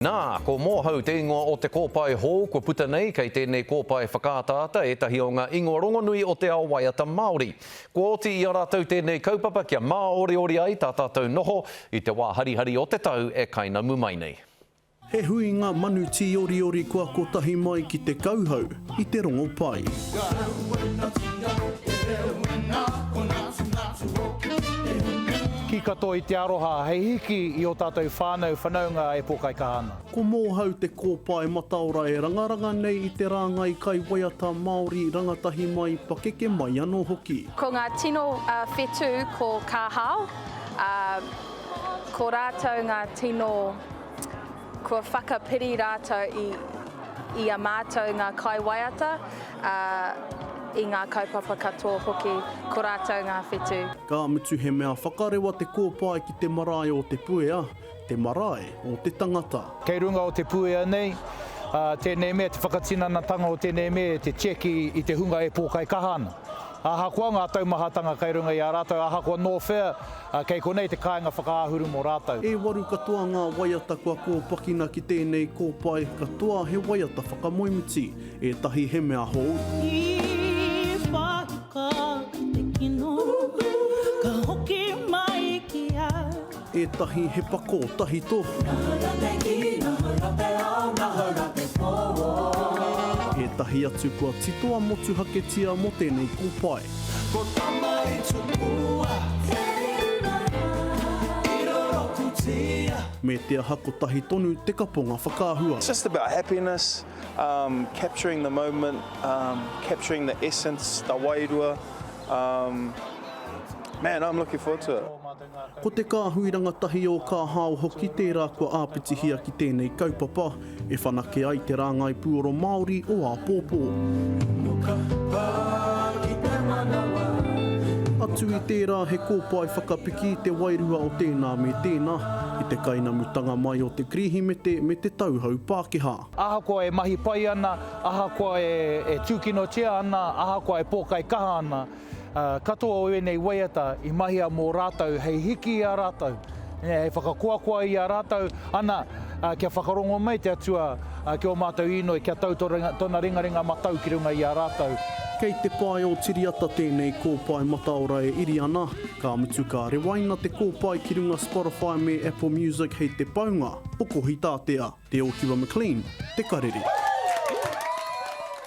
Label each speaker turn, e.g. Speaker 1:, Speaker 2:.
Speaker 1: Nā, ko Mōhau te ingoa o te kōpae hou kua puta nei, kei tēnei kōpae whakaataata ētahi o ngā ingoa rongonui o te ao waiata Māori. Kua oti i a rātou tēnei kaupapa kia māoriori ai tā tātou noho i te wā harihari o te tau e kainamu mai nei.
Speaker 2: He huinga manu tīoriori kua kotahi mai ki te kauhau i te rongopai.
Speaker 3: Kī katoa i te aroha hei hiki i ō tātou whānau, whanaunga e pōkaikaha ana.
Speaker 2: Ko Mōhau te kōpae mataora e rangaranga nei i te rāngai kaiwaiata Māori rangatahi mai, pakeke mai anō hoki.
Speaker 4: Ko ngā tino whetū ko Kā Hao, ā, ko rātou ngā tino, kua whakapiri rātou i, i a mātou ngā kaiwaiata, ā, i ngā kaupapa katoa hoki, ko rātou ngā whetū.
Speaker 2: Ka mutu he mea whakarewa te kōpae ki te marae o Te Puea, te marae o te tangata.
Speaker 3: Kei runga o Te Puea nei, ā, tēnei mea, te whakatinanatanga o tēnei mea, te tieki i te hunga e pōkai kaha ana. Ahakoa ngā taumahatanga kei runga i a rātou, ahakoa nō whea, kei konei te kāinga whakaāhuru mō rātou.
Speaker 2: E waru katoa ngā waiata kua kōpakina ki tēnei kōpae, katoa he waiata whakamoemiti, ētahi he mea hou.
Speaker 5: I whāhuka ki te kino, ka hoki mai ki au.
Speaker 2: Ētahi he pakō tahito. Ētahi atu kua titoa motuhaketia mō tēnei kōpae.
Speaker 6: Ko Tama-i-tupua, i rorokutia.
Speaker 2: Me te aha kotahi tonu te kaponga whakaahua.
Speaker 7: It's just about happiness, um, capturing the moment, um, capturing the essence, the wairua, um, man, I'm looking forward to it.
Speaker 2: Ko te kāhui rangatahi o Kā Hao hoki tērā kua āpitihia ki tēnei kaupapa, e whanake ai te rāngai puoro Māori o āpōpō. Atu i tērā he kōpae whakapiki i te wairua o tēnā me tēnā, i te kainamutanga mai o te Kirihimete me te tauhou Pākehā.
Speaker 3: Ahakoa e mahi pai ana, ahakoa e tūkinotia ana, ahakoa e pōkai kaha ana, Katoa o ēnei waiata i mahia mō rātou hei hiki i a rātou, hei whakakoakoa i a rātou, ana, kia whakarongo mai te Atua ki ō mātou īnoi, kia tau tōna ringaringa matau ki runga i a rātou.
Speaker 2: Kei te pae o Tiriata tēnei kōpae mataora e iri ana, ka mutu ka rewaina te kōpae ki runga Spotify me Apple Music hei te paunga o Kohitātea. Te Ōkiwa McLean, Te Karere.